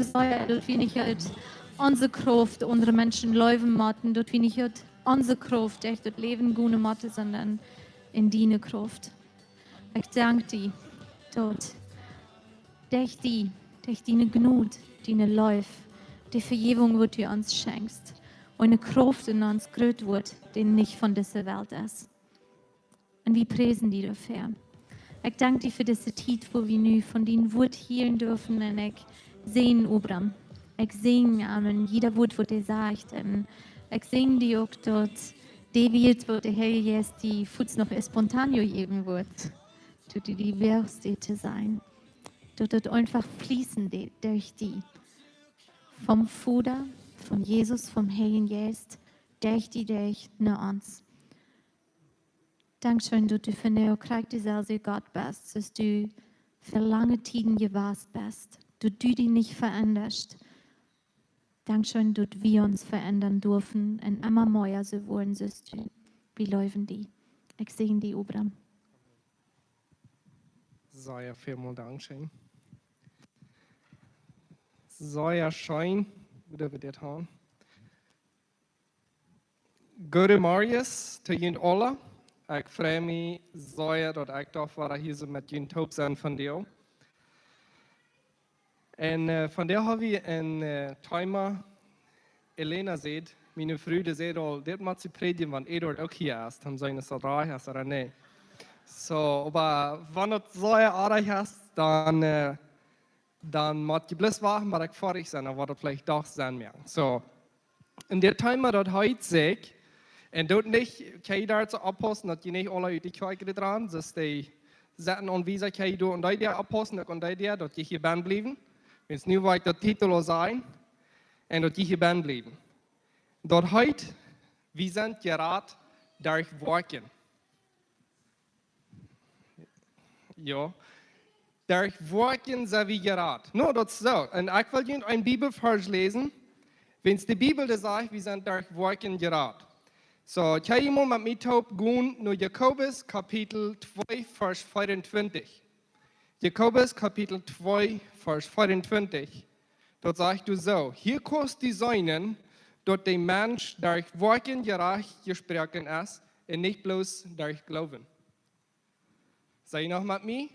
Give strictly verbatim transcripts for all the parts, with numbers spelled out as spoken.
sea, daut wie nich ut onse Krauft aundre Menschen leewen motten, daut wie nich ut onse Krauft derch daut Läwen gonen motten, sonda en diene Krauft. Ekj dank die, daut derch die, derch diene Jnod, diene Leew, de Vejäwunk, waut du ons schenkjst, un eene Krauft en ons groot woat, dee nich von dise Welt es. Un wie priesen die doafäa. Ekj dank die fa dise Tiet, wua wie nu von dien Wuat hieren derwen, un ekj säajen Abram. Ekj säajen am en jieda Wuat, waut hee sajcht. Un ekj säajen die uk, daut de Wieed, waut de Herr Jesus die fuaz noch espontáneo jäwen woat, daut du dee woascht to sajen, daut daut eefach fließen deed derch die. Vom Voda, von Jesus, vom Heiljen Jeist, derch die, derch no ons. Dankscheen, daut du vondoag krakjt deeselwja Gott best, soo aus du fa lange Tieden jewast best, daut du die nich veendatst. Dankscheen, daut wie ons veendren derwen un emma mea soo woaren soo aus du. Wie leewen die. Ekj säajen die, Abram. Sea välmol dankscheen. Sea scheen, woo wie dit haben. Gooden Morjen to junt aula. Ekj frei mie sea, daut ekj doaf wada hia soo met junt toop sennen vondoag. Un, äh, vondoag hab wie een, äh, Thema, Elena sajcht, miene Fru, dee sajcht aul, dit mott see prädjen, wan Eduard uk hia es, dan sent see rajcht, es er nä. Soo, oba wan daut soo rajcht es, dan, äh, dan mott jie bloos wachten, bat ekj foadich sie, dan woat daut veleicht doch sennen, jo. Soo, un dit Thema, daut heet sikj, un doot nich, kjikj doa soo oppaussen, daut jie nich aula ut de Kjoakj rutrennen, soo aus dee Setten aunwiesen, kjikj doa un doa, doa oppaussen, uk un doa, doa, daut jie hia bennen bliewen. Wiels nu woa ekj daut Titel aul sajen, un daut jie hia bennen bliewen. Daut heet, wie sent jerat derch Woakjen. Jo. Derch Woakjen sent wie jerat. Nu, daut es soo. Un ekj well junt een Bibelvers läsen. Wiels de Bibel, dee sajcht, wie sent derch Woakjen jerat. Soo, kjikj mol met mie toop, gonen no Jakobus, Kapitel twee, Vers vierundzwanzig. Jakobus, Kapitel twee, Vers vierundzwanzig. Daut sajcht doa soo: Hia kaust du seenen, daut de Mensch derch Woakjen jerajcht jesproaken es un nich bloos derch Gloowen. Saj noch met mie,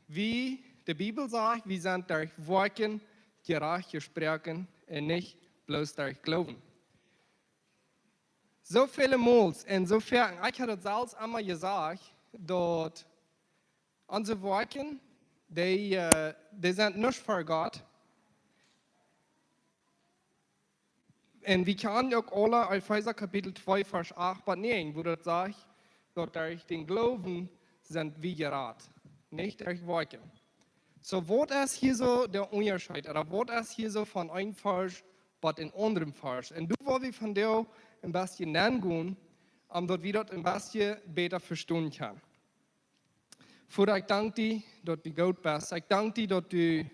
wie de Bibel sajcht, wie sent derch Woakjen jerajcht jesproaken un nich bloos derch Gloowen. Soo väle Mol un soo väl, ekj hab daut selfst emol jesajcht, daut onse Woakjen, dee, äh, dee sent nuscht ver Gott. Un wie kjanen uk aula Efeesa Kapitel twee, Vers acht bat näajen, wua daut sajcht, daut derch dän Gloowen sent wie jerat, nich derch Woakjen. Soo, waut es hia soo de Unjascheet, ooda waut es hia soo von een Vers bat een aundren Vers? Un doa woa wie vondoag een bät nengonen, om daut wie daut een bät bäta vestonen kjennen. Voda, ekj dank die, daut du goot best. Ekj dank die, daut du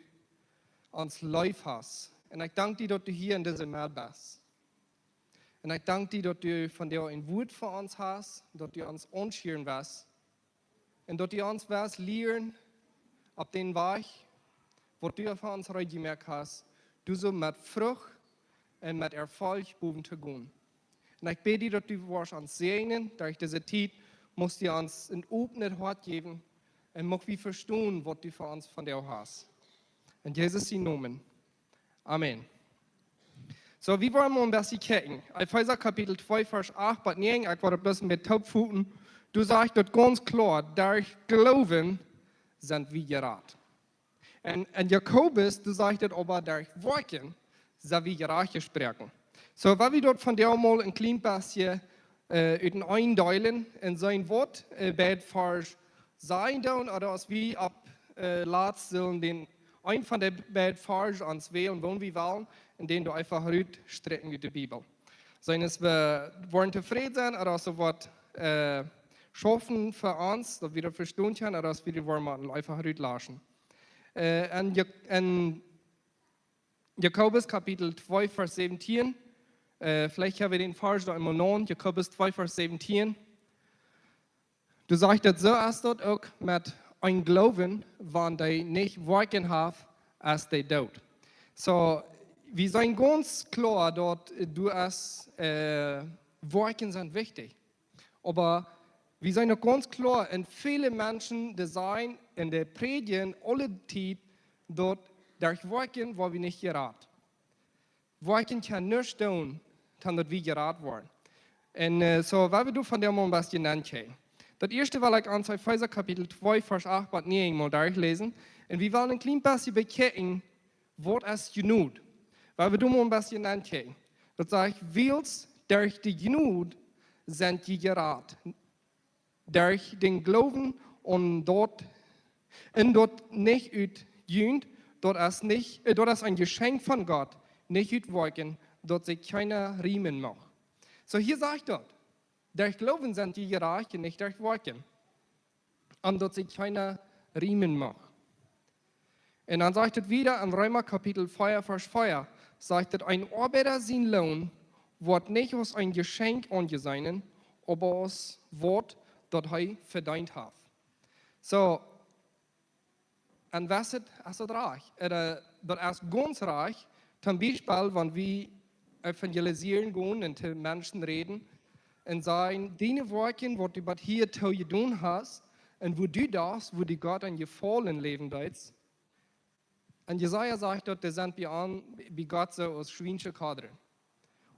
ons leef hast. Un ekj dank die, daut du hia en dise Medd best. Un ekj dank die, daut du vondoag een Wuat fa ons hast, daut du ons aunschieren woascht. Un daut du ons woascht lieren opp dän Wajch, waut du fa ons reed jemoakt hast, doa soo met Frucht un met Erfolg bowen to gonen. Un ekj bäd die, daut du woascht ons säajnen derch dise Tiet, muchst du ons een opnet Hoat jäwen un mucht wie vestonen, waut du fa ons vondoag hast. En Jesus sienen Nomen. Amen. Soo, wie woaren mol een bät kjikjen. Efeesa Kapitel twee, Vers acht bat näajen, ekj woa daut bloos een bät toopvoten. Doa sajcht daut gaunz kloa, derch Gloowen sent wie jerat. Un, un Jakobus, doa sajcht daut oba, derch Woakjen sent wie jerajcht jesproaken. Soo, woa wie daut vondoag mol een kjlien bät, äh, uteneen deelen un seenen waut, äh, bie Vers sajen doonen, ooda aus wie opp, äh, latst sellen dän, een von de beid Vers ons wälen, woo wie wellen, un dän doa eefach rutstrechen ut de Bibel. Seenen aus wie woaren tofräd sennen, ooda aus waut, äh, schaufen fa ons, daut wie daut vestonen kjennen, ooda aus wie dee woaren motten eefach rutlaschen. Äh, en Ja-, en Jakobus Kapitel twee, Vers säwentieen. Äh, veleicht hab wie dän Vers doa emol noch. Jakobus twee, Vers säwentieen. Doa sajcht daut, soo es daut uk met een Gloowen, wan dee nich Woakjen haft, es dee doot. So, wie sent gaunz kloa daut, äh, du hast, äh, Woakjen sent wichtich. Oba wie sent uk gaunz kloa, un väle Menschen, dee sajen un dee prädjen aule Tiet, daut derch Woakjen woa wie nich jerat. Woakjen kjennen nuscht doonen, dan daut wie jerat woaren. Un, äh, so, woa wie doa vondoag mol een bät nenkjikjen. Daut ieeschte well ekj ons Efeesa Kapitel twee, Varsch acht bat näajen mol derchläsen. Un wie wellen een kjlien bät bekjikjen, waut es Jnod. Woa wie doa mol een bät nenkjikjen. Daut sajcht, wiels derch de Jnod sent jie jerat. Derch dän Gloowen, un daut, un daut nich ut junt, daut es nich, äh, daut es een Jeschenkj von Gott, nich ut Woakjen, daut sikj kjeena riemen mucht. So, hia sajcht daut, derch Gloowen sent jie jerat, nich derch Woakjen, un daut sikj kjeena riemen mucht. Un dan sajcht et wieda en Reema Kapitel vea, Varsch vea, sajcht et, een Oabeida sien Loon woat nich aus een Jeschenkj aunjeseenen, oba aus waut daut hee vedeent haft. So, un waut es daut rajcht? Äh, daut es gaunz rajcht. Toom Biespel, wan wie evangelisieren gonen un to Menschen räden un sajen, diene Woakjen, waut du bat hia too jedonen hast, un woo du daut, woo du Gott een Jefaulen läwen deist. Un Jesaja sajcht daut, dee sent bie aun, bie Gott soo aus schwiensche Kodren.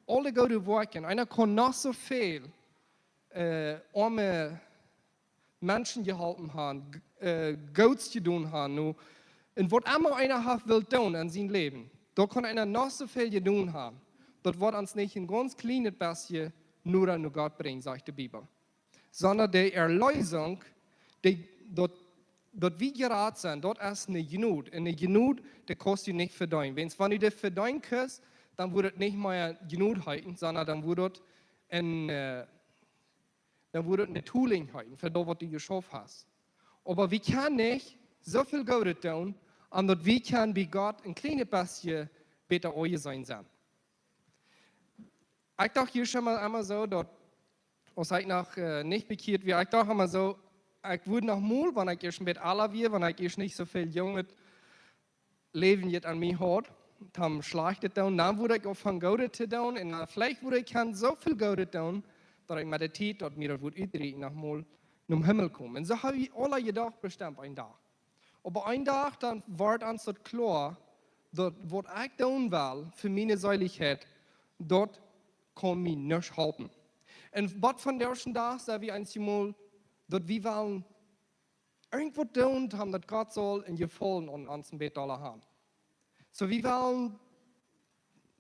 Aule goode Woakjen, eena kaun noch soo väl, äh, oame Menschen jeholpen haben, g-, äh, Goots jedonen haben, nu, un waut emma eena haft wult doonen en sien Läwen, doa kaun eena noch soo väl jedonen haben. Daut woat ons nich een gaunz kjlienet bät noda no Gott brinjen, sajcht de Bibel. Sonda de Erleesunk, dee, daut, daut wie jerat sent, daut es eene Jnod. Un eene Jnod, dee kaust du nich vedeenen. Wan, wan du dee vedeenen kaust, dan woat et nich mea Jnod heeten, sonda dan woat et een, äh, dan woat et eene Tooling heeten fa daut, waut du jeschauft hast. Oba wie kjennen nich soo väl Goodet doonen, om daut wie kjennen bie Gott een kjlienet bät bäta aunjeseenen sennen. Ekj docht hia schon mol emol soo, daut, aus ekj noch, äh, nich bekjieet wia, ekj docht emol soo, ekj wudd noch mol, wan ekj ieescht een bät ella wia, wan ekj ieescht nich soo väl junget Läwen jehaut haud, dan schlajchtet doonen, dan wudd ekj uk aunfangen Goodet to doonen, un dan veleicht wudd ekj kjennen soo väl Goodet doonen, daut ekj met de Tiet, daut mie daut wudd utrieekjen, noch mol nom Himmel komen. Un soo hab ekj aul jedocht, bestemmt een Dach. Oba een Dach dan woat ons daut kloa, daut waut ekj doonen well fa miene Seelichkjeit, daut kaun mie nuscht halpen. Un waut von disen Dach sent wie eensjemol, daut wie wellen irjentwaut doonen, om daut Gott saul een Jefaulen aun ons een bät haben. So, wie wellen,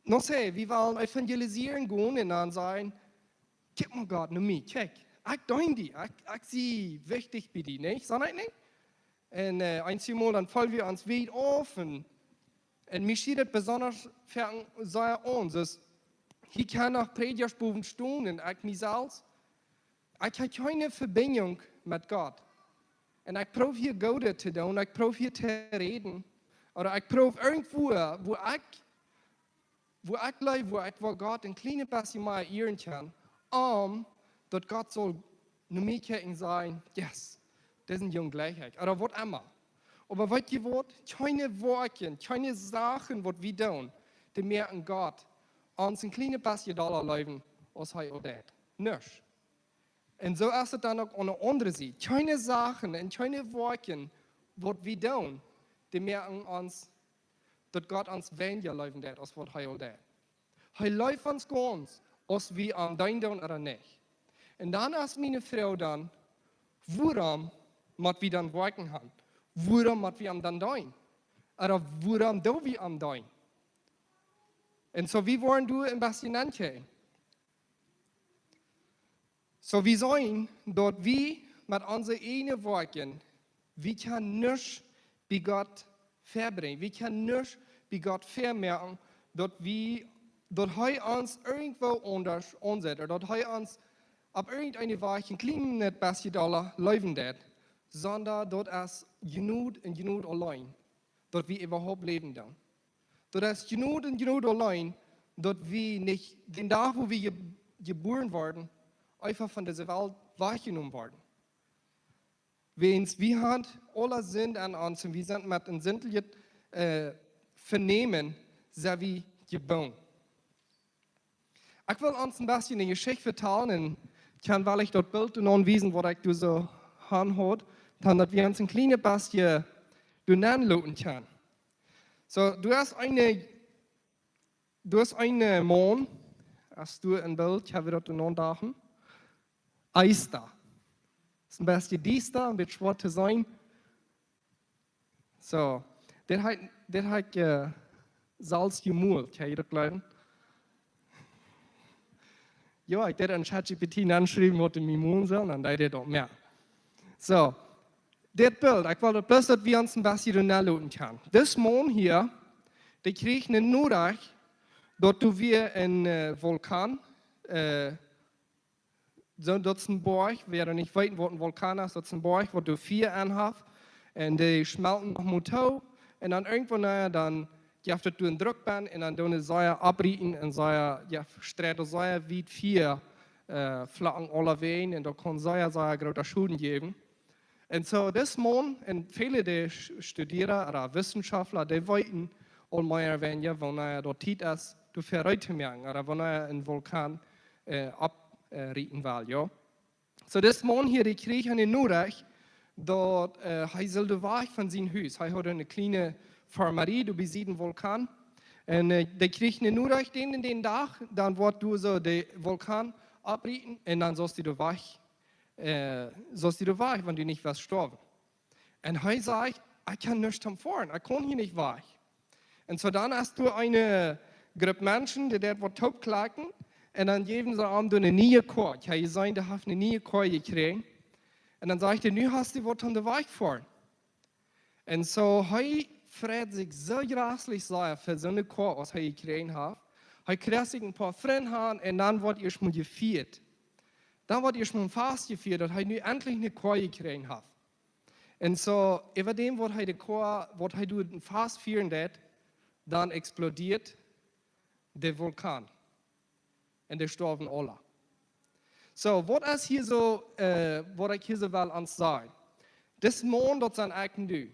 no saj, wie wellen evangelisieren gonen un dan sajen, kjikj mol Gott, no mie, kjikj, ekj deen die, ekj, ekj sie wichtich bie die, nich? Sent ekj nich? Un, äh, eensjemol dan feel wie ons wiet auf un, un mie schient et besonda fa, soo aun, soo aus hia kjennen noch Prädjasch bowen stonen un ekj mie selfst. Ekj hab kjeene Vebinjunk met Gott. Un ekj proow hia Goodet to doonen, ekj proow hia to räden. Ooda ekj proow irjentwua, wua ekj, wua ekj leew, wua ekj, wua Gott een kjlienet bät mea ieren kaun, om daut Gott saul no mie kjikjen un sajen, yes, dit es een Jung jlikj ekj. Ooda waut emma. Oba weet jie waut? Kjeene Woakjen, kjeene Sachen, waut wie doonen, dee moaken Gott ons een kjlienet bät dolla leewen, aus hee aul deed. Nich. Un soo es et dan uk aun de aundre Sied. Kjeene Sachen un kjeene Woakjen, waut wie doonen, dee moaken ons, daut Gott ons weinja leewen deed, aus waut hee aul deed. Hee leeft ons gaunz, aus wie am deenen doonen ooda nich. Un dan es miene Froag dan, wuarom mott wie dan Woakjen haben? Wuarom mott wie am dan deenen? Ooda wuarom doo wie am deenen? Un soo, wie woaren doa een bät nenkjikjen. So, wie seenen, daut wie met onse eejne Woakjen, wie kjennen nuscht bie Gott vebrinjen. Wie kjennen nuscht bie Gott vemoaken, daut wie, daut hee ons irjentwua aundasch aunsitt, ooda daut hee ons opp irjenteene Wies een kjlienet bät dolla leewen deed, sonda daut es Jnod un Jnod auleen, daut wie äwahaupt läwen doonen. Daut es Jnod un Jnod auleen, daut wie nich dän Dach, wua wie je-, jebuaren worden, eefach von dise Welt wajchjenomen worden. Wäajens wie haben aule Sind aun ons un wie sent met een sindlichet, äh, Venämen sent wie jebungen. Ekj well ons een bät eene Jeschicht vetalen un kaun veleicht daut Bilt aunwiesen, waut ekj doa soo aun haud, dan daut wie ons een kjlien bät doa nenloten kjennen. Soo, du hast een, du hast een Maun, hast du een Bilt, ekj hab daut aun dachten. Eista. Es een bät diesta, een bät schwoa to seenen. Soo, dit hab, dit hab ekj, äh, selfst jemolt, kaun jie daut jleewen? Jo, ekj deed aun ChatGPT aunschriewen, waut ekj mie molen sull, un dan deed daut mea. Soo, dit Bilt, ekj well daut bloos, daut wie ons een bät doa nenloten kjennen. Dis Maun hia, dee kjrieech eene Norecht, daut doa wia een, äh, Vulkan, äh, soo, daut es een Boajch, wäa nich weet, waut een Vulkan es, daut es een Boajch, waut doa Fia aun haft. Un dee schmelten noch mau too. Un dan irjentwanea, dan jeft daut doa een Druck bie un dan doonen see oprieten un see, jo, streien see wiet Fia, äh, Flacken aulawäajen. Un daut kaun sea, sea grooten Schoden jäwen. Un soo, dis Maun un väle dee Sch-, Studierer ooda Wissenschaftler, dee weeten aul mea ooda weinja, wanea daut Tiet es, doa Fia reed to moaken, ooda wanea een Vulkan, äh, opp-, äh, rieten well, jo. Soo, dis Maun hia, dee kjrieech eene Norecht, daut, äh, hee sull wajch von sien Hus. Hee haud eene kjliene Farmerie, doa bie sieden Vulkan. Un, äh, dee kjrieech eene Norecht, dän, dän Dach, dan woat doa soo de Vulkan opprieten un dan saust du wajch, äh, saust du wajch, wan du nich west stoawen. Un hee sajcht: "Ekj kaun nich aunfoaren, ekj kaun hia nich wajch." Un soo dan es doa eene Grupp Menschen, dee daut woat toopkloaken, un dan jäwen see am doa eene niee Koa. Jo, jie seenen, dee haft eene niee Koa jekjräajen. Un dan sajcht hee: "Nu hast du waut aun de Wajch foaren." Un soo, hee freit sikj soo jreslich sea fa soone Koa, aus hee jekjräajen haft. Hee kjrieech sikj een poa Frind aun un dan woat ieescht mol jefieet. Dan woat ieescht mol een Fast jefieet, daut hee nu endlich eene Koa jekjräajen haft. Un soo, äwa däm, waut hee de Koa, waut hee doa een Fast fieren deed, dan explodieet de Vulkan. Un dee stoawen aula. Soo, waut es hia soo, äh, waut ekj hia soo well aun sajen? Dis Maun, daut sent ekj un du.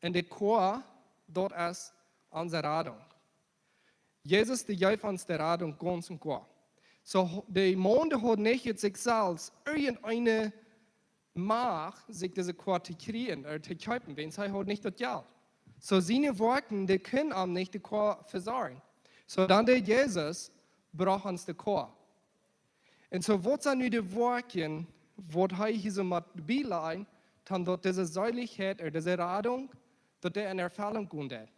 Un de Koa, daut es onse Radunk. Jesus, dee jeef ons de Radunk gaunz un goa. Soo, ho-, de Maun, dee haud nich ut sikj selfst irjenteene Macht, sikj dise Koa to kjrieen ooda to kjeepen, wiels hee haud nich daut Jelt. Soo siene Woakjen, dee kunnen am nich de Koa vesorjen. Soo dan deed Jesus, brocht ons de Koa. Un soo, waut sent nu de Woakjen, waut hee hia soo mott bielajen, dan daut dise Seelichkjeit ooda dise Radunk, daut dee en Erfellunk gonen deit?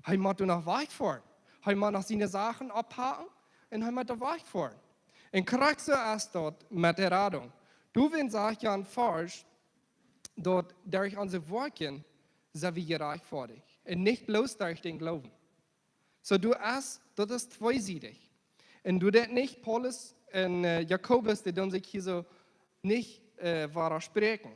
Hee mott doa noch wajch foaren. Hee mott noch siene Sachen opphaken un hee mott doa wajch foaren. Un krakjt soo es daut met de Radunk. Doa wia, sajcht Jan Forsch, daut derch onse Woakjen sent wie jerajchtfoadicht. Un nich bloos derch dän Gloowen. Soo, doa es, daut es tweesiedich. Un doa deit nich Paulus un, äh, Jakobus, dee doonen sikj hia soo nich, äh, wadasprechen.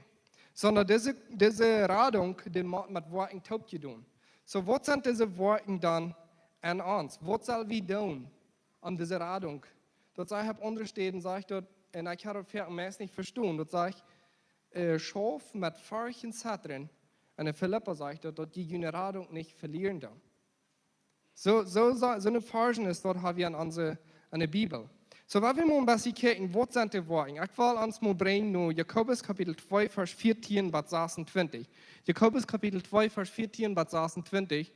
Sonda dise, dise Radunk, dee mott met Woakjen toopjedonen. Soo, waut sent dise Woakjen dan aun ons? Waut sell wie doonen aun dise Radunk? Daut sajcht opp aundre Städen, sajcht daut, un ekj hab daut fa meist nich vestonen, daut sajcht, äh, "Schauft met Forcht un Zettren." Un en Filippa sajcht daut, daut jie june Radunk nich velieren doonen. Soo, soo, soo, soone Varschen es daut, hab wie aun onse, aun de Bibel. Soo, wan wie mol een bät kjikjen, waut sent de Woakjen? Ekj well ons mol brinjen no Jakobus Kapitel twee, Varsch vieetieen bat sasuntwintich. Jakobus Kapitel twee, Varsch vieetieen bat sasuntwintich.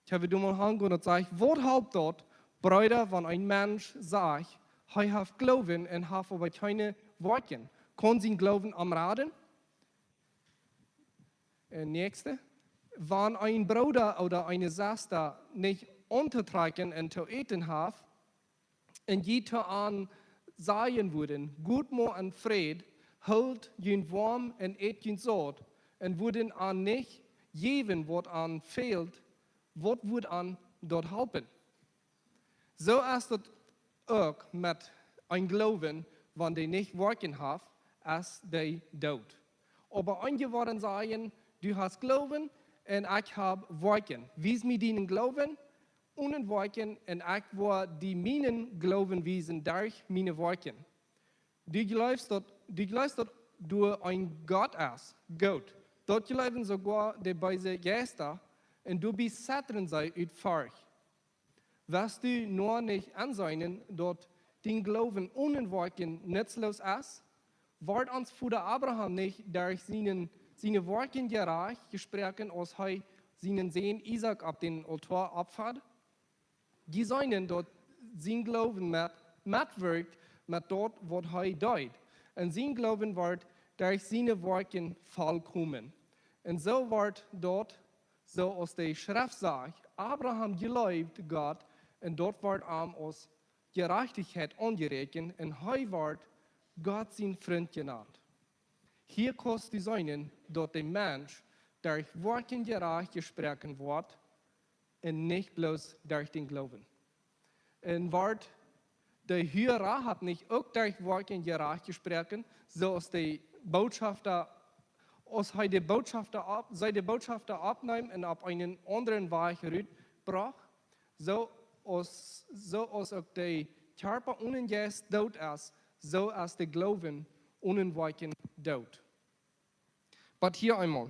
Ekj hab doa mol aunjegonen, daut sajcht: "Waut halpt daut, Breeda, wan een Mensch sajcht, hee haft Gloowen un haft oba kjeene Woakjen? Kaun sien Gloowen am raden?" Äh, näakjste. "Wan een Brooda ooda eene Sesta nich auntotrakjen un to äten haft, un jie to an sajen wudden: Got mau en Fräd, hoolt junt woam un ät junt saut, un wudden an nich jäwen, waut an fält, waut wudd an daut halpen?" Soo es daut uk met een Gloowen, wan dee nich Woakjen haft, es dee doot. Oba eenje woaren sajen: "Du hast Gloowen un ekj hab Woakjen. Wies mie dienen Gloowen onen Woakjen un ekj woa die mienen Gloowen wiesen derch miene Woakjen." Du jleefst daut, du jleefst daut doa een Gott es. Goot. Daut jleewen soogoa de beese Jeista, Un doabie zetren see ut Forcht. West du noch nich enseenen, daut dien Gloowen onen Woakjen nutzloos es? Wort ons Voda Abraham nich derch sienen, siene Woakjen jerajcht jesproaken, aus hee sienen Sän Isaak opp dän Altoa opfad? Jie seenen, daut sien Gloowen met, metwirkjt met daut, waut hee deed. Un sien Gloowen wort derch siene Woakjen vollkomen. Un soo wort daut, soo aus de Schreft sajcht: Abraham jleewd Gott, un daut wort am aus Jerajchtichkjeit aunjeräakjent, un hee wort Gott sien Frint jenant. Hia kaust du seenen, daut de Mensch derch Woakjen jerajcht jesproaken woat, un nich bloos derch dän Gloowen. Un wort de Hua Rahab nich uk derch Woakjen jerajcht jesproaken, soo aus de Botschafta, aus hee de Botschafta opp-, see de Botschafta oppneem un opp eenen aundren Wajch rutbrocht? Soo aus, soo aus uk de Kjarpa onen Jeist doot es, soo es de Gloowen onen Woakjen doot. Oba hia eemol.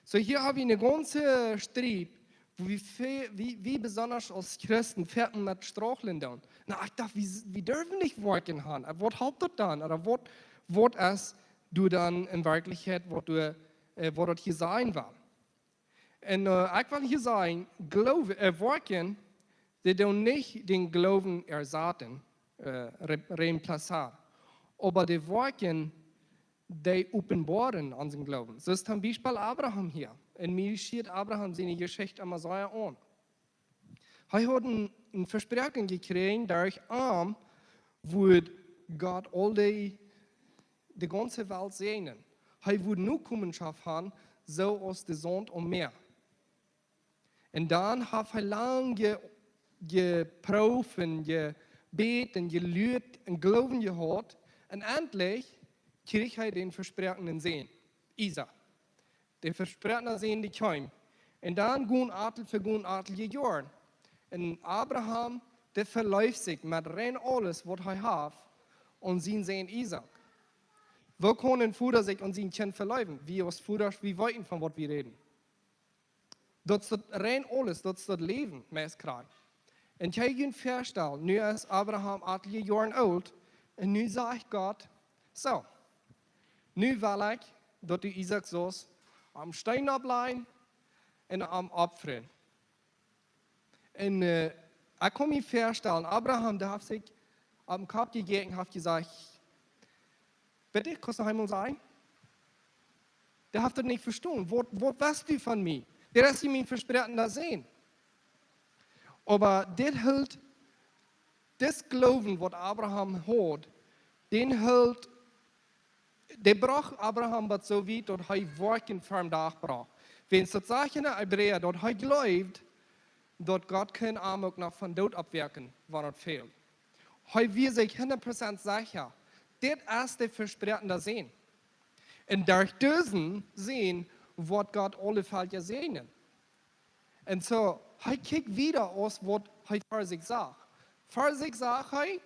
Soo, hia hab wie een gaunzen Striet, wua wie, ve-, wie, wie besonda aus Christen foaken met strugglen doonen. Na, ekj docht, wie, wie derwen nich Woakjen haben. Äh, waut halpt daut dan? Ooda waut, waut es doa dan en Werkjlichkjeit, waut doa, äh, waut daut hia sennen well? Un, äh, ekj well hia sajen, Gloowen, äh, Woakjen, dee doonen nich dän Gloowen ersaten, äh, re-, reemplazeren. Oba de Woakjen, dee openboaren onsen Gloowen. Soo es toom Biespel Abraham hia. Un mie schieet Abraham siene Jeschicht emma sea aun. Hee haud een, een Vespräakjen jekjräajen, derch am wudd Gott aul de, de gaunze Welt säajnen. Hee wudd Nokomenschoft haben, soo aus de Saunt aum Mäa. Un dan haft hee lang je-, jeprooft un jebät un jeluat un Gloowen jehaut. Un entlich kjrieech hee dän vesproakenen Sän, Isaak. De vesproakne Sän, dee kjeem. Un dan jinkj et, vejinkj et Joaren. Un Abraham, dee veleeft sikj met rein aules, waut hee haft, aun sienen Sän Isaak. Woo kaun een Voda sikj aun sien Kjint veleewen? Wie aus Vodasch, wie weeten, von waut wie räden. Daut es daut rein aules, daut es daut Läwen, meist krakjt. Un jie kjennen junt väastalen, nu es Abraham atelje Joaren oolt, un nu sajcht Gott: "Soo, nu well ekj, daut du Isaak saust aum Steen oppläajen un am opfren." Un, äh, ekj kaun mie väastalen, Abraham, dee haft sikj opp dän Kopp jejäft un haft jesajcht: "Bitte, kaust du noch eemol sajen?" Dee haft daut nich vestonen. "Waut, waut west du von mie? Dit es je mien vesproakna Sän." Oba dit hilt, dis Gloowen, waut Abraham haud, dän hilt, dee brocht Abraham bat soo wiet, daut hee Woakjen ver dän Dach brocht. Wiels daut sajcht en Hebräa, daut hee jleewd, daut Gott kunn am uk noch von doot oppwakjen, wan et fält. Hee wia sikj hundat Prozent secha, dit es de vesproakna Sän. Un derch disen Sän woat Gott aule Velkja säajnen. Un soo, hee kjikjt wieda aus waut hee ver sikj sach. Ver sikj sach hee: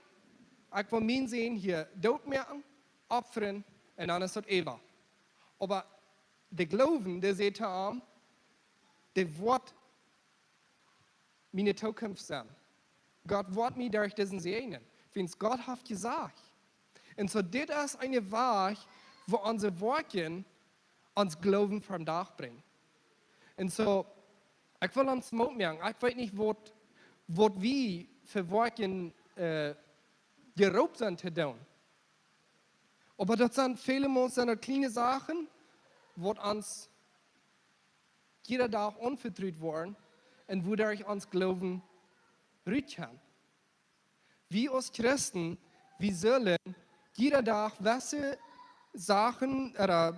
"Ekj well mienen Sän hia dootmoaken, opfren, un dan es daut äwa." Oba de Gloowen, dee säd to am: "Dit woat miene Tookunft sennen. Gott woat mie derch disen säajnen, wiels Gott haft jesajcht." Un soo, dit es een Wajch, woo onse Woakjen ons Gloowen ver dän Dach brinjen. Un soo, ekj well ons Moot moaken. Ekj weet nich, waut, waut wie fa Woakjen, äh, jeroopt sent to doonen. Oba daut sent väle Mol sent daut kjliene Sachen, waut ons jieda Dach aunvetrut woaren un wuaderch ons Gloowen rutjeit. Wie aus Christen, wie sellen jieda Dach jewesse Sachen, ooda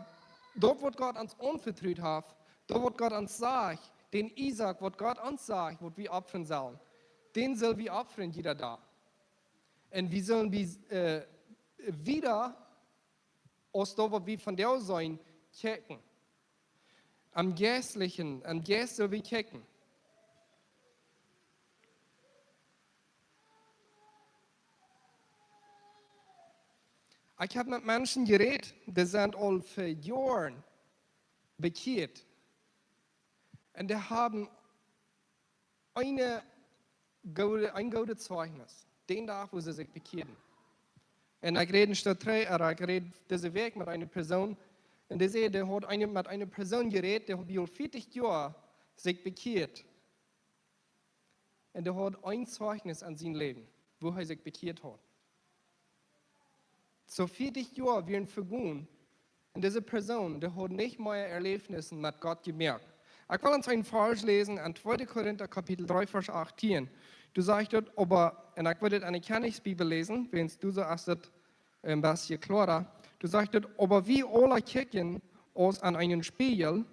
daut, waut Gott ons aunvetrut haft, daut, waut Gott ons sajcht, dän Isaak, waut Gott ons sajcht, waut wie opfren sellen, dän sell wie opfren jieda Dach. Un wie sellen wie, äh, wieda aus daut, waut wie vondoag seenen, kjikjen. Aum Jeistlichen, aum Jeist sell wie kjikjen. Ekj hab met Menschen jerät, dee sent aul fa Joaren bekjieet. Un dee haben een goodet, een goodet Zeichnis, dän Dach, wua see sikj bekjieeden. Un ekj räd en Staut dree, ooda ekj räd dise Wäakj met eene Persoon, un dee säd, dee haud eene, met eene Persoon jerät, dee haud bie aul vieetich Joa sikj bekjieet. Un dee haud een Zeichnis en sien Läwen, wua hee sikj bekjieet haud. Soo vieetich Joa wieren vegonen, un dise Persoon, dee haud nich mea Erläwnissen met Gott jemoakt. Ekj well ons een Varsch läsen en tweede Korinta Kapitel dree, Varsch achtieen. Doa sajcht et, oba, un ekj well et en de Kjennichsbibel läsen, wiels doa soo es et een bät kloara. Doa sajcht et, oba wie aule kjikjen aus en eenen Spieejel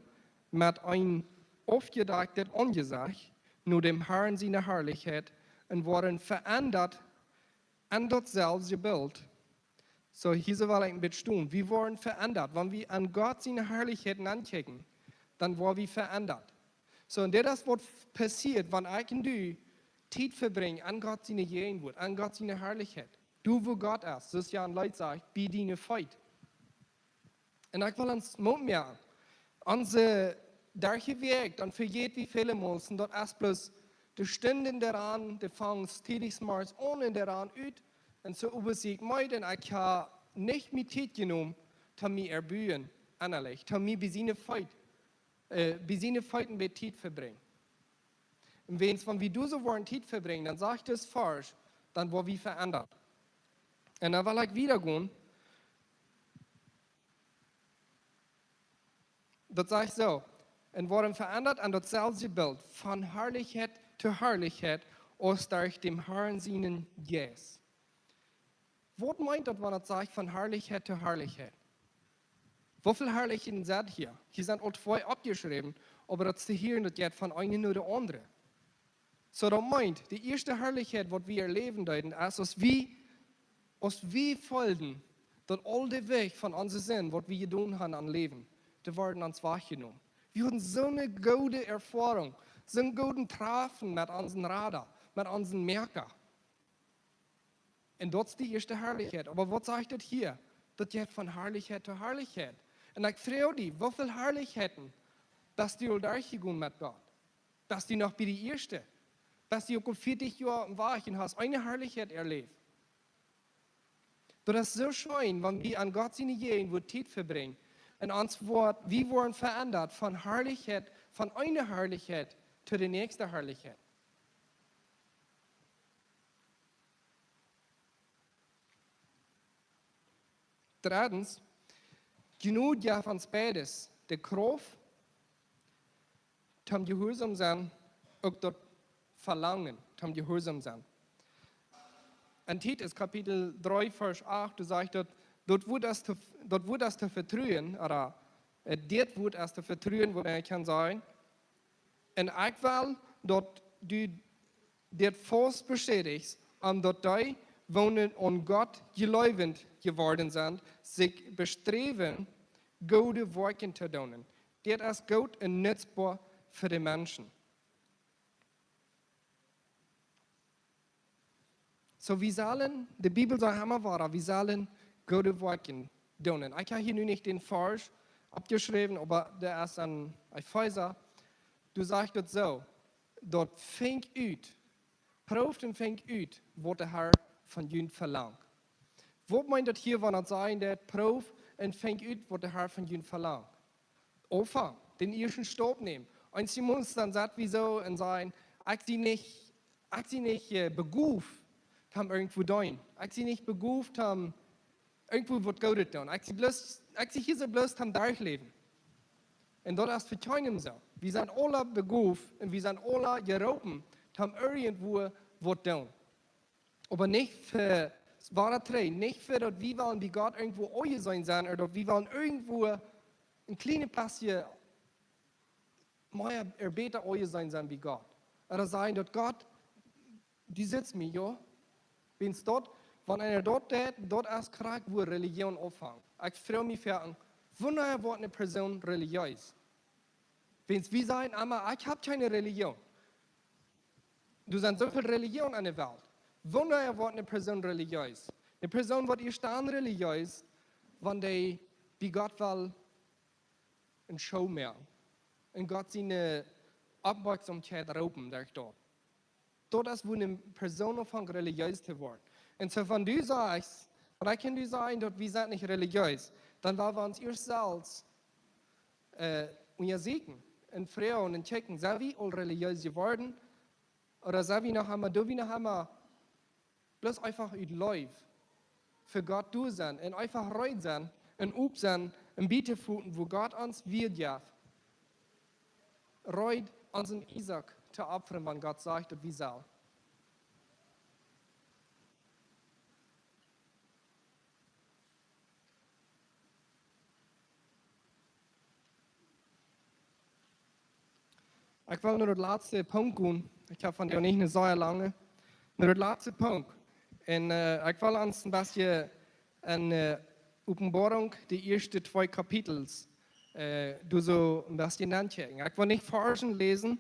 met een aufjedecktet Aunjesecht no däm Herrn siene Harlichkjeit un woaren veendat en daut selwje Bilt. Soo, hia soo well ekj een bät stonen. Wie woaren veendat. Wan wie en Gott siene Harlichkjeit ankjikjen, dan woa wie veendat. Soo, un dit es waut passieet, wan ekj un du Tiet vebrinjen en Gott siene Jäajenwoat, en Gott siene Harlichkjeit. Doa, wua Gott es, soo aus Jan Leet sajcht, bie diene Feet. Un ekj well ons Moot moaken. Onse derche Wäakj, dan vejät wie väle Mol, un daut es bloos, de Stunden doaraun, dee fangen tiedich morjes aun un doaraun ut. Un soo äwa sikj meed, un ekj hab nich mie Tiet jenomen, om mie to erbuen, ennalich, om mie bie siene Feet, äh, bie siene Feet een bät Tiet vebrinjen. Un wan, wan wie doa soo woaren Tiet vebrinjen, dan sajcht dis Varsch, dan woa wie veendat. Un dan well ekj wieda gonen. Daut sajcht soo, un woaren veendat en daut selwje Bilt, von Harlichkjeit to Harlichkjeit, aus derch däm Herrn sienen Jeist. Waut meent daut, wan et sajcht von Harlichkjeit to Harlichkjeit? Woo väl Harlichkjeiten sent hia? Hia sent aul twee oppjeschräwen, oba daut es hia, daut jeit von eene no de aundre. Soo, daut meent, de ieeschte Harlichkjeit, waut wie erläwen deeden, es, aus wie, aus wie feelden, daut aul de Wäakj von onse Sind, waut wie jedonen haben aum Läwen, dee worden ons wajchjenomen. Wie hauden soone goode Erfoarunk, soon gooden Träffen met onsen Rada, met onsen Moaka. Un daut es de ieeschte Harlichkjeit. Oba waut sajcht daut hia? Daut jeit von Harlichkjeit to Harlichkjeit. Un ekj froag die, woo väl Harlichkjeiten best du aul derchjegonen met Gott? Best du noch bie de ieeschte? Best du uk aul vieetich Joa aum Wajch un hast eene Harlichkjeit erläft? Daut es soo scheen, wan wie en Gott siene Jäajenwoat Tiet vebrinjen. Un ons woat, wie woaren veendat von Harlichkjeit, von eene Harlichkjeit to de näakjste Harlichkjeit. Drettens, Jnod jeft ons beides, de Krauft toom jehuarsom sennen, uk daut Velangen toom jehuarsom sennen. En Titus Kapitel dree, Varsch acht, doa sajcht daut, daut Wuat es to, daut Wuat es to vetruen, ooda, äh, dit Wuat es to vetruen, woo ekj kaun sajen. Un ekj well, daut du dit faust bestätichst, omdaut dee, waut aun Gott jleewent jeworden sent, sikj besträwen, goode Woakjen to doonen. Dit es goot un nutzboa fa de Menschen. Soo, wie sellen, de Bibel sajcht emma wada, wie sellen goode Woakjen doonen. Ekj hab hia nu nich dän Varsch oppjeschräwen, oba dee es en Efeesa. Doa sajcht daut soo, daut finjt ut, proowt un finjt ut, waut de Herr von junt velangt. Waut meent daut hia, wan et sajcht, daut proowt un finjt ut, waut de Herr von junt velangt? Aunfangen, dän ieeschten Staup nämen. Eenjemol dan sent wie soo un sajen, ekj sie nich, ekj sie nich, äh, begoft, om irjentwua to doonen. Ekj sie nich begoft, om irjentwua waut Goodet to doonen. Ekj sie bloos, ekj sie hia soo bloos om derchläwen. Un daut es fa kjeenem soo. Wie sent aula begoft un wie sent aula jeroopen, om irjentwua waut to doonen. Oba nich fa, wada trigj, nich fa daut wie wellen bie Gott irjentwua aunjeseenen sennen, ooda daut wie wellen irjentwua een kjlienet bät mea, äh, bäta aunjeseenen sennen bie Gott. Ooda sajen daut Gott, du sitst mie, jo? Wiels daut, wan eena daut deit, daut es krakjt wua Religion aunfangt. Ekj froag mie foaken, wanea woat eene Persoon religiös? Wiels wie sajen emma, ekj hab kjeene Religion. Doa sent soo väl Religionen en de Welt. Wanea woat eene Persoon religiös? Eene Persoon woat ieescht dan religiös, wan dee bie Gott well eene Show moaken. Un Gott siene, Oppmoakjsomkjeit roopen derch daut. Daut es, wua eene Persoon aunfangt religieus to woaren. Un soo, wan du sajchst, wan ekj un du sajen, daut wie sent nich religieus, dan woa wie ons ieescht selfst, äh, unjasieekjen un froagen un checken, sent wie aul religieus jeworden? Ooda sent wie noch emma, doo wie noch emma bloos eefach ut Leew fa Gott doa sennen un eefach reed sennen un op sennen un bie to foten, wua Gott ons Wieed jeft, reed onsen Isaak to opfren, wan Gott sajcht, daut wie sellen? Ekj well no daut latste Punkt gonen. Ekj hab vondoag nich een sea langen. No daut latste Punkt. Un, äh, ekj well ons een bät en, äh, Openboarunk, de ieeschte twee Kapitels, äh, doa soo een bät nenkjikjen. Ekj well nich Varzen läsen,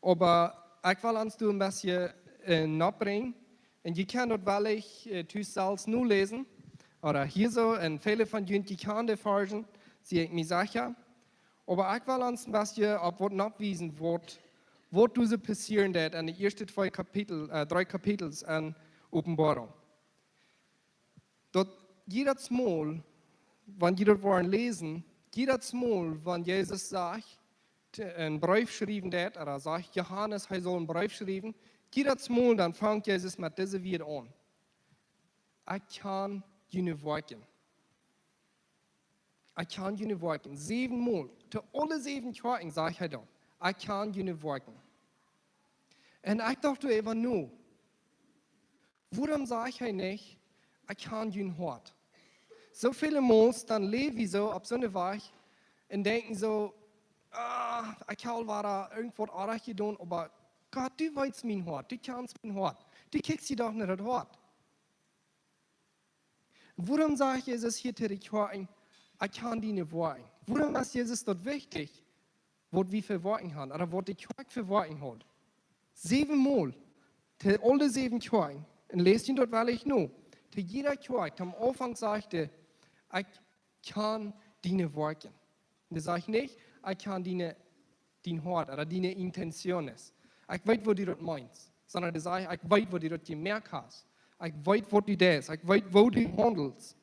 oba ekj well ons doa een bät, äh, nobrinjen. Un jie kjennen daut wellich, äh, tus selfst noläsen. Ooda hia soo, un väle von junt, jie kjanen de Varzen, sie ekj mie secha. Oba ekj well ons een bät opp waut nowiesen, waut, waut doa soo passieren deed en de ieeschte twee Kapitel, äh, dree Kapitels en Openboarunk. Daut jiedet Mol, wan jie daut woaren läsen, jiedet Mol, wan Jesus sajcht, t-, een Breef schriewen deed, ooda sajcht Johanes, hee saul een Breef schriewen, jiedet Mol, dan fangt Jesus met dise Wieed aun: Ekj kjan june Woakjen. Ekj kjan june Woakjen. Säwen Mol. To aule säwen Kjoakjen sajcht hee daut: Ekj kjan june Woakjen. Un ekj docht doaräwa no, wuarom sajcht hee nich: Ekj kjan jun Hoat? Soo väle Mol dan läw wie soo opp soone Wajch un denkjen soo: Ah, ekj hab aul wada irjentwaut oajch jedonen, oba Gott, du weetst mien Hoat, du kjanst mien Hoat, du kjikjst je doch no daut Hoat. Wuarom sajcht Jesus hia to de Kjoakjen: Ekj kjan diene Woakjen? Wuarom es Jesus daut wichtich, waut wie fa Woakjen haben, ooda waut de Kjoakj fa Woakjen haud? Säwen Mol, to aule säwen Kjoakjen. Un läst junt daut wellich no. To jiede Kjoakj, aum Aunfank sajcht hee: Ekj kjan diene Woakjen. Un hee sajcht nich: Ekj kjan diene, dien Hoat ooda diene intenciones. Ekj weet, waut du daut meenst. Sonda hee sajcht: Ekj weet, waut du daut jemoakt hast. Ekj weet, waut du deist. Ekj weet, woo du haundelst.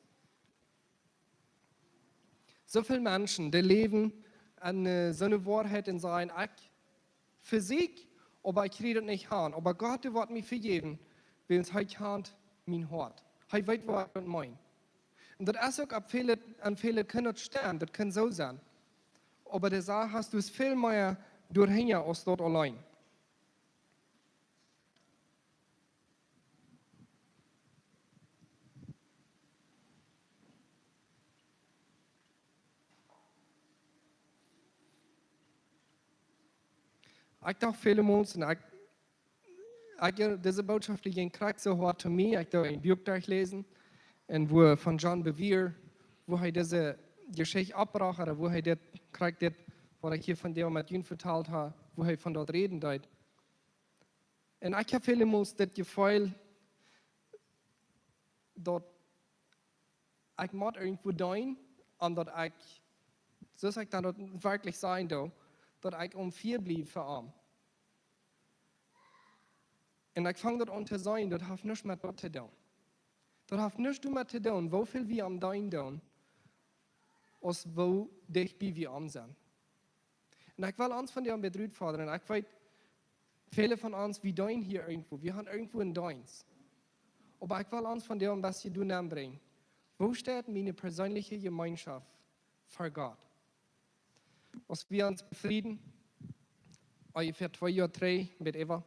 Soo väl Menschen, dee läwen en, äh, soone Woarheit un sajen: Ekj fa sikj, oba ekj kjrie daut nich aun. Oba Gott, dee woat mie vejäwen, wiels hee kjant mien Hoat. Hee weet, waut ekj meen. Un daut es uk opp väle, aun väle kaun daut stemmen, daut kaun soo sennen. Oba de Sach es, du hast väl mea doahinja aus daut auleen. Ekj docht väle Mol, un ekj, ekj, dise Botschaft, dee jinkj krakjt soo hoat to mie. Ekj deed een Buak derchläsen, un wua von John Bevere, wua hee dise Jeschicht oppbrocht, ooda wua hee dit, krakjt dit, waut ekj hia vondoag met junt vetalt hab, wua hee von daut räden deed. Un ekj hab väle Mol daut Jefeel, daut ekj mott irjentwua deenen, un daut ekj, soo aus ekj dan daut werkjlich sennen doo, daut ekj om fia bliew fa am. Un ekj fang daut aun to seenen, daut haft nuscht met daut to doonen. Daut haft nuscht doamet to doonen, woo väl wie am deenen doonen, aus woo dicht bie wie am sent. Un ekj well ons vondoag utfodren. Ekj weet, väle von ons, wie deenen hia irjentwua. Wie haben irjentwua een Deenst. Oba ekj well ons vondoag een bät doahan brinjen. Woo steit miene perseenelje Jemeenschoft ver Gott? Aus wie ons befrieden, onjefäa twee Joa trigj, met Eva,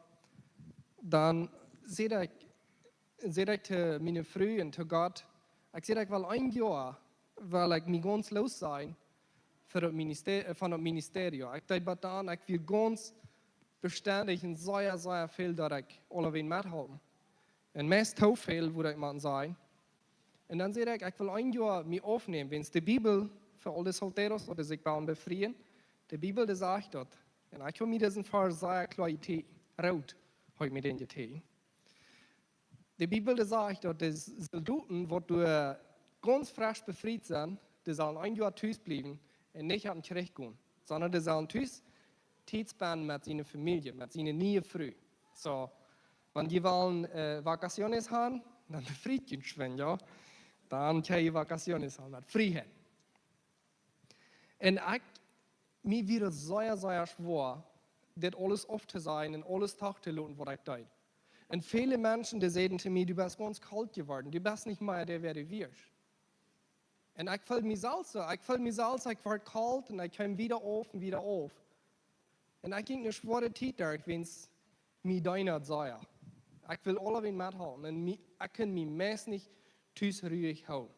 dan säd ekj, säd ekj to miene Fru un to Gott, ekj säd, ekj well een Joa, well ekj mie gaunz lossaijen von daut Minister-, äh, von daut Ministerio. Ekj deed waut aun, ekj wia gaunz bestendich un sea, sea väl daut ekj aulawäajen methalpen. Un meist too väl, wudd ekj mau sajen. Un dan säd ekj, ekj well een Joa mie aufnämen, wiels de Bibel, fa aule Soldados, waut sikj wellen befrieen, de Bibel, dee sajcht daut. Un ekj hab mie disen Varsch sea kloa jeteekjent, root, hab ekj mie dän jeteekjent. De Bibel, dee sajcht, daut de Soldoten, waut doa gaunz fresch befriet sent, dee sellen een Joa tus bliewen un nich opp dän Kjrich gonen, sonda dee sellen tus Tiet spenden met siene Famielje, met siene niee Fru. Soo, wan jie wellen, äh, vacaciones haben, dan befriet jie schwind, jo? Dan kjenn jie vacaciones haben, met Frieheit. Un ekj, mie wia daut sea, sea schwoa, dit aules auftosajen un aules trigj to loten, waut ekj deed. Un väle Menschen, dee säden to mie: "Du best gaunz kolt jeworden, du best nich mea dee, wäa du wieescht." Un ekj feeld mie selfst soo, ekj feeld mie selfst, ekj wort kolt un ekj kjeem wada auf un wada auf. Un ekj jinkj eene schwoare Tiet derch, wiels mie deed daut sea. Ekj wull aulawäajen methalpen un mie, ekj kunn mie meist nich tus ruich hoolen.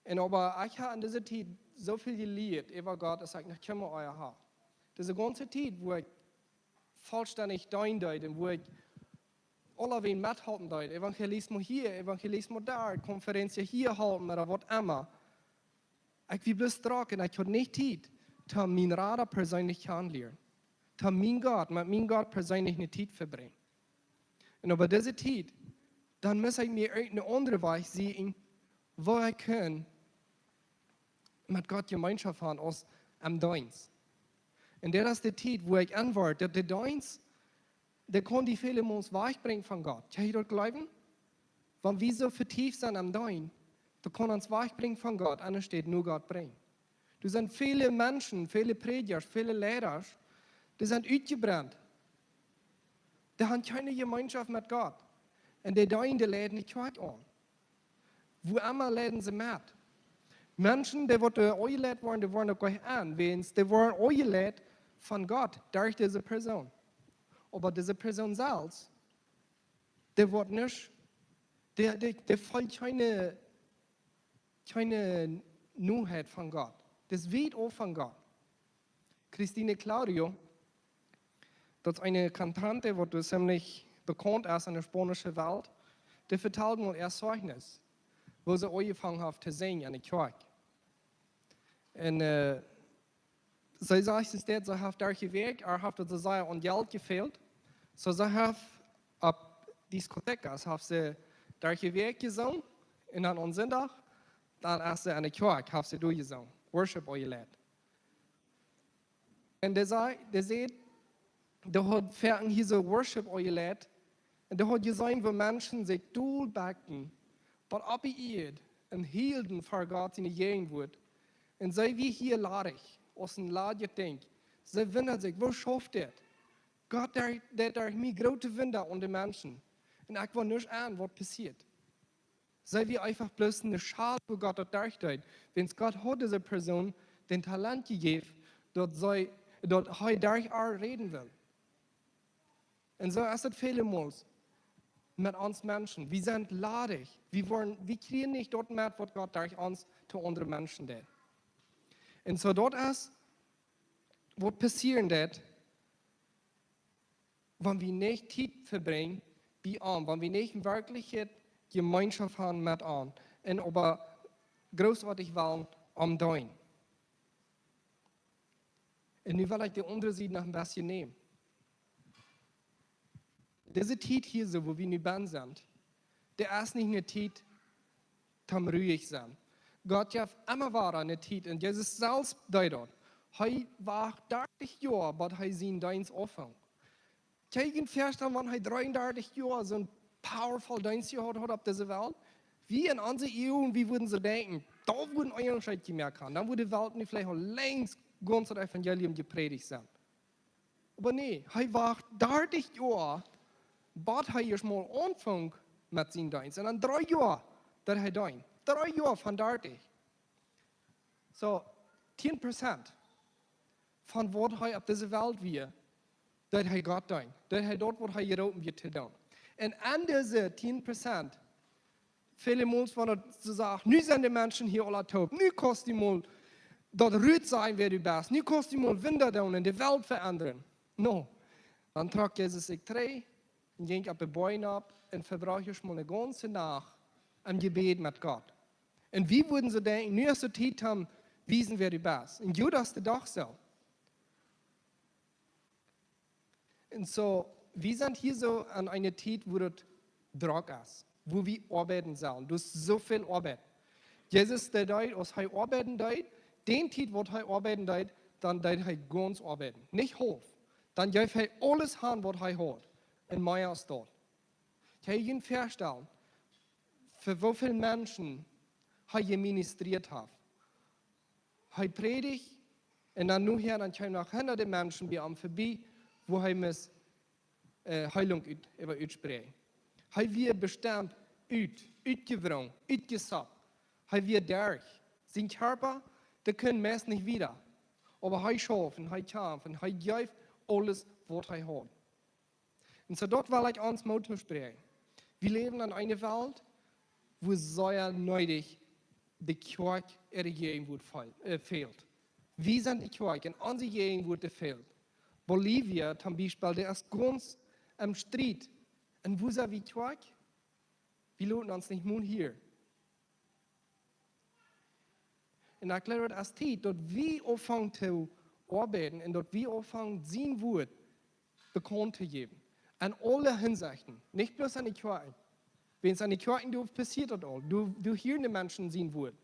Un oba ekj hab en dise Tiet soo väl jelieet äwa Gott, aus ekj noch kjeene Ea hab. Dise gaunze Tiet, wua ekj vollstendich deenen deed un wua ekj aulawäajen methalpen deed, Evangelismo hia, Evangelismo doa, Konferenz hia halpen, ooda waut emma. Ekj wia bloos drock un ekj haud nich Tiet, om mienen Rada perseenlich kjanen lieren. Om mienen Gott, met mienen Gott perseenlich eene Tiet vebrinjen. Un äwa dise Tiet, dan must ekj mie irjent een aundren Wajch sieekjen, woo ekj kunn met Gott Jemeenschoft haben aus em Deenst. Un dit es de Tiet, wua ekj aunwort, daut de Deenst, dee kaun die väle Mol wajchbrinjen von Gott. Kjenn jie daut jleewen? Wan wie soo vetieft sent em Deenen, daut kaun ons wajchbrinjen von Gott, aunstaut no Gott brinjen. Doa sent väle Menschen, väle Prädjasch, väle Leida, dee sent utjebrent. Dee haben kjeene Jemeenschoft met Gott. Un dee deenen, dee leiden de Kjoakj aun. Wua emma leiden see met? Menschen, dee woaren aunjeleit woaren, dee woaren uk goanich aun, wiels dee woaren aunjeleit von Gott derch dise Persoon. Oba dise Persoon selfst, dee woat nich, dee, dee, dee feelt kjeene, kjeene Noheit von Gott. Dee es wiet auf von Gott. Christine Claudio, daut es eene Cantante, waut doa ziemlich bekaunt es en de spaunische Welt, dee vetald mol äa Zeichnis, woo see aunjefongen haft to sinjen en de Kjoakj. Un, äh, see sajcht, see sajcht, see haft doa jewirkjt, äa haft daut sea aun Jelt jefält. Soo see haft opp discotecas, haft see doa jewirkjt jesungen, un dan aum Sindach, dan es see en de Kjoakj, haft see doa jesungen, Worship aunjeleit. Un dee säd, dee säd, dee haud foaken hia soo Worship aunjeleit. Un dee haud jeseenen, woo Menschen sikj dolbekjten, waut opp de Ieed un hilden ver Gott siene Jäajenwoat. Un see wia hia ladich, aus een ladjet Dinkj. See wundad sikj, woo schauft dit? Gott, dee, dee deed mie groote Wunda aun de Menschen. Un ekj wull nuscht aun, waut passieet. See wia eefach bloos eene Schal, woo Gott daut derch deed. Wiels Gott haud dise Persoon daut Talent jejäft, daut see, daut hee derch äa räden wull. Un soo es et väle Mol met ons Menschen. Wie sent ladich. Wie woaren, wie kjrieen nich daut met, waut Gott derch ons to aundre Menschen deed. Un soo daut es, waut passieren deed, wan wie nich Tiet vebrinjen bie am, wan wie nich werkjlich Jemeenschoft haben met am un oba großartig wellen am deenen. Un nu well ekj de aundre Sied noch een bät nämen. Dise Tiet hia soo, wua wie nu bennen sent, dee es nich eene Tiet toom ruich sennen. Gott jeft emma wada eene Tiet, un Jesus selfst deed daut. Hee wacht dartich Joa, bat hee sienen Deenst aunfunk. Kjenn jie junt väastalen, wan hee dreeundartich Joa soon powerful Deenst jehaut haud opp dise Welt? Wie en onse Uagen, wie wudden soo denkjen, daut wudd een Unjascheet jemoakt haben. Dan wudd de Welt nu veleicht aul längst gaunz daut Evangelium jeprädicht sennen. Oba nä, hee wacht dartich Joa, bat hee ieescht mol aunfunk met sienen Deenst. Un dan dree Joa, daut hee deed. Dree Joa von dartich. Soo, tieen Prozent von waut hee opp dise Welt wia, daut hee Gott deed. Daut hee daut, waut hee jeroopen wia to doonen. Un aun dise tieen Prozent, väle Mol, wan daut soo sajcht, nu sent de Menschen hia aula toop, nu kaust du mol daut rut sajen, wäa du best, nu kaust du mol Wunda doonen un de Welt veendren. No, dan trock Jesus sikj trigj un jinkj opp de Boajch nopp un vebrocht ieescht mol eene gaunze Nacht em Jebäd met Gott. Un wie wudden soo denkjen, nu es de Tiet toom wiesen, wäa du best. Un Judas deed uk soo. Un soo, wie sent hia soo aun eene Tiet, wua daut drock es, wua wie oabeiden sellen. Doa es soo väl Oabeit. Jesus, dee deed, aus hee oabeiden deed, dee Tiet, waut hee oabeiden deed, dan deed hee gaunz oabeiden. Nich haulf. Dan jeef hee aules han, waut hee haud. Un mea aus daut. Kjenn jie junt väastalen, fa woo väl Menschen hee jeministriet haft? Hee prädicht un dan nohäa, dan kjeemen noch hundade Menschen bie am vebie, wua hee must äh, Heilunk ut, äwa utspräakjen. Hee wia bestemt ut, utjewrongen, utjesat. Hee wia derch. Sien Kjarpa, dee kunn meist nich wieda. Oba hee schauft un hee kjamft un hee jeef aules, waut hee haud. Un soo daut well ekj ons Moot toospräakjen. Wie läwen en eene Welt, wua sea needich de Kjoakj äare Jäajenwuat fehl-, äh, fält. Wie sent de Kjoakj un onse Jäajenwuat fält. Bolivia toom Biespel, dee es gaunz em Striet. Un wua sent wie Kjoakj? Wie loten ons nich mol hieren. Un ekj jleew, daut es Tiet, daut wie aunfangen to oabeiden un daut wie aunfangen, sien Wuat bekaunt to jäwen. En aule Hinsechten, nich bloos aun de Kjoakjen. Wiels aun de Kjoakjen, doa passieet daut aul. Doa, doa hieren de Menschen sien Wuat.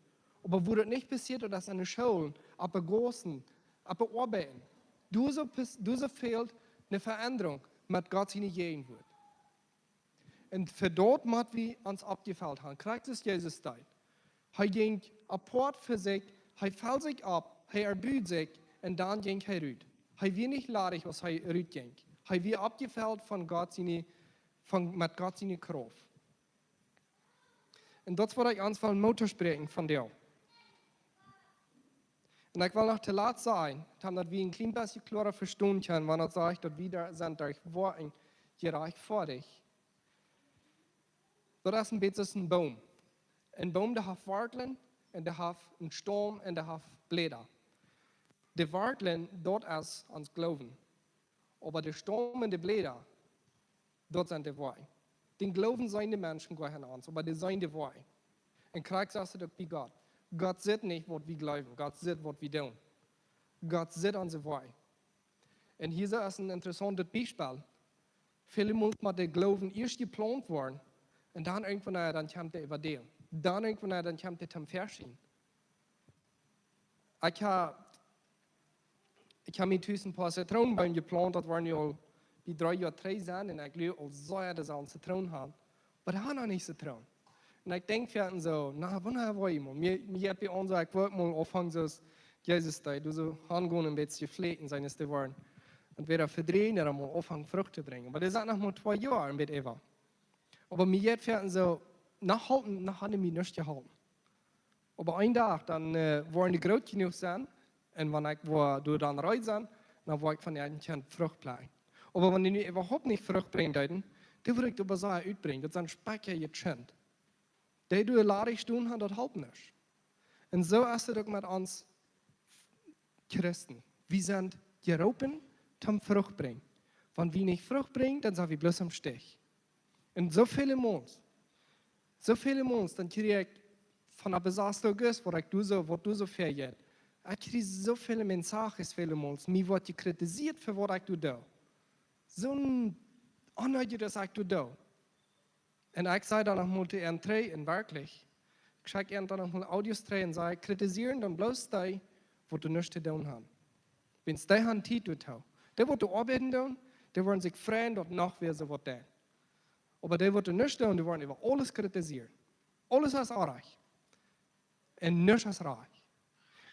Oba wua daut nich passieet, daut es aun de Schoolen, opp de Gaussen, opp de Oabeiten. Doa soo pas-, doa soo fält eene Veendrunk met Gott siene Jäajenwuat. Un fa daut mott wie ons oppjefelt haben. Krakjt soo aus Jesus deed. Hee jinkj apoat fa sikj, hee felt sikj opp, hee erbuad sikj, un dan jinkj hee rut. Hee wia nich ladich, aus hee rut jinkj. Hee wia oppjefelt von Gott siene, von, met Gott siene Krauft. Un daut es, waut ekj ons well Moot toospräakjen vondoag. Un ekj well noch toolatst sajen, daut wie een kjlien bät kloara vestonen kjennen, wan et sajcht, daut wie doa sent derch Woakjen jerajchtfoadicht. Daut es een bät soo aus een Boom. Een Boom, dee haft Wartlen, un dee haft een Staum, un dee haft Bläda. De Wartlen, daut es ons Gloowen. Oba de Staum un de Bläda, daut sent de Woakjen. Dän Gloowen seenen de Menschen goanich aun ons, oba dee seenen de Woakjen. Un krakjt soo es et uk bie Gott. Gott sitt nich, waut wie jleewen. Gott sitt, waut wie doonen. Gott sitt onse Woakjen. Un hia es een interessauntet Biespel. Väle mol mott de Gloowen ieescht jeplaunt woaren. Un dan irjentwanea, dan kjemt dee äwa dee. Dan irjentwanea, dan kjemt dee toom Väaschien. Ekj hab, ekj hab mie tus een poa Zitroonbeem jeplaunt, daut woaren nu aul bie dree Joa trigj sennen, un ekj jleew aul sea, daut see aul Zitroon haben. Oba dee haben noch nich Zitroon. Un ekj denkj foaken soo, na, wanea woa ekj mol? Mie, mie jeit bie ons soo, ekj woa mol aunfangen, soo aus Jesus deed, doa soo hangonen, een bät fläakjen sennen, es dee woaren. Entwäda vedrieejen ooda mol aunfangen Frucht to brinjen. Oba dee sent noch mau twee Joa, een bät äwa. Oba mie jeit foaken soo, na halpen, na haben dee mie nuscht jeholpen. Oba een Dach, dan, äh, woaren dee groot jenuach sennen. Un wan ekj woa doa dan reed sennen, dan woa ekj von dee een Kjint Frucht plekjen. Oba wan dee nu äwahaupt nich Frucht brinjen deeden, dan wudd ekj doa sea utbrinjen. Daut sent Spekja, jie kjennen. Dee doa ladich stonen haben, daut halpt nich. Un soo es et uk met ons Christen. Wie sent jeroopen toom Frucht brinjen. Wan wie nich Frucht brinjen, dan sent wie bloos aum Stich. Un soo väle Mol, soo väle Mol, dan kjrie ekj von de Besastogis, waut ekj doa soo, waut doa soo väl jeit. Ekj kjrie soo väle Mensajes, väle Mol. Mie woat jekritisieet fa waut ekj doa doo. Soon Onrecht, daut ekj doa doo. Un ekj saj dan noch mol to an trigj, un werkjlich, ekj schekj an dan noch mol Audios trigj un saj, kritisieren dan bloos dee, waut doa nuscht to doonen haben. Wiels dee haben Tiet doatoo. Dee, waut doa oabeiden doonen, dee woaren sikj freien, daut noch wäa soo waut deit. Oba dee, waut doa nuscht doonen, dee woaren äwa aules kritisieren. Aules es orrajcht. Un nuscht es rajcht.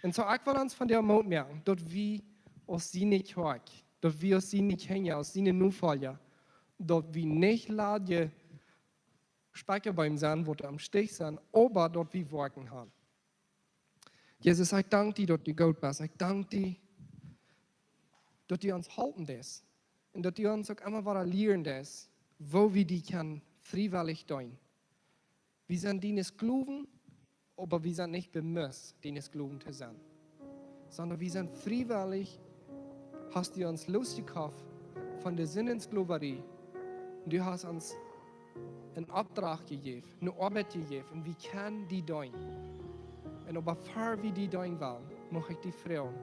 Un soo, ekj well ons vondoag Moot moaken, daut wie aus siene Kjoakj, daut wie aus siene Kjinja, aus siene Nofolja, daut wie nich ladje Spekjabeem sent, waut aum Stich sent, oba daut wie Woakjen haben. Jesus, ekj dank die, daut du goot best. Ekj dank die, daut du ons halpen deist. Un daut du ons uk emma wada lieren deist, woo wie die kjennen friewellich deenen. Wie sent diene Sklowen, oba wie sent nich bemust, diene Sklowen to sennen. Sonda wie sent friewellich, hast du ons losjekoft von de Sind un Sklowerie. Un du hast ons een Opdrach jejäft, eene Oabeit jejäft, un wie kjennen die deenen. Un oba ea wie die deenen wellen, mucht ekj die froagen,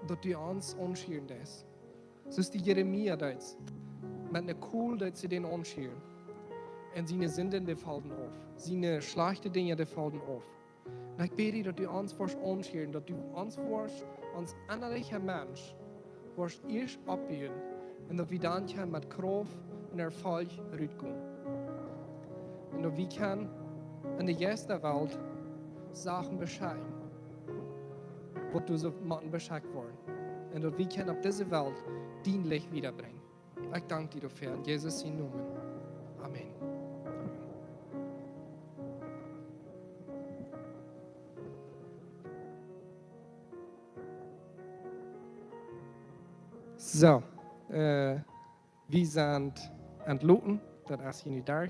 daut du ons aunschieren deist. Soo aus de Jeremia deed, met eene Kol deed see dän aunschieren. Un siene Sinden, dee feelden auf. Siene schlajchte Dinja, dee feelden auf. Un ekj bäd die, daut du ons woascht aunschieren, daut du ons woascht, ons ennalichen Mensch, woascht ieescht oppbuen un daut wie dan kjennen met Krauft un Erfolg rutkomen. Un daut wie kjennen enne Jeistwelt Sachen beschekjen, waut doa soo motten beschekjt woaren. Un daut wie kjennen opp dise Welt dien Licht wiedabrinjen. Ekj dank die doafäa en Jesus sienen Nomen. Amen. Soo, äh, wie sent entloten, daut es hia nu doa.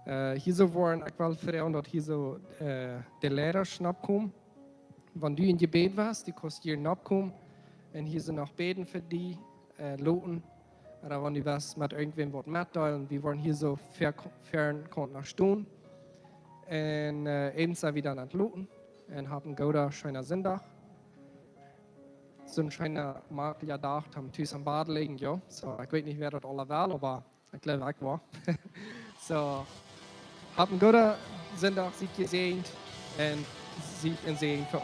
Äh, hia soo woaren, ekj well froagen, daut hia soo, äh, de Leida nopp komen. Wan du em Jebäd best, du kaust hia nopp komen un hia soo noch bäden fa die, äh, loten. Ooda wan du west met irjentwäm waut metdeelen, wie woaren hia soo ver-, ver kjennen noch stonen. Un, äh, äwent sent wie dan entloten. Un hab eenen gooden, scheenen Sindach. Soon scheena, maklicha Dach, toom tus em Bad lijen, jo. Soo, ekj weet nich, wäa daut aula well, oba ekj jleew, ekj woa. Soo, hab eenen gooden Sindach, siet jesäajent un siet een Säajen fa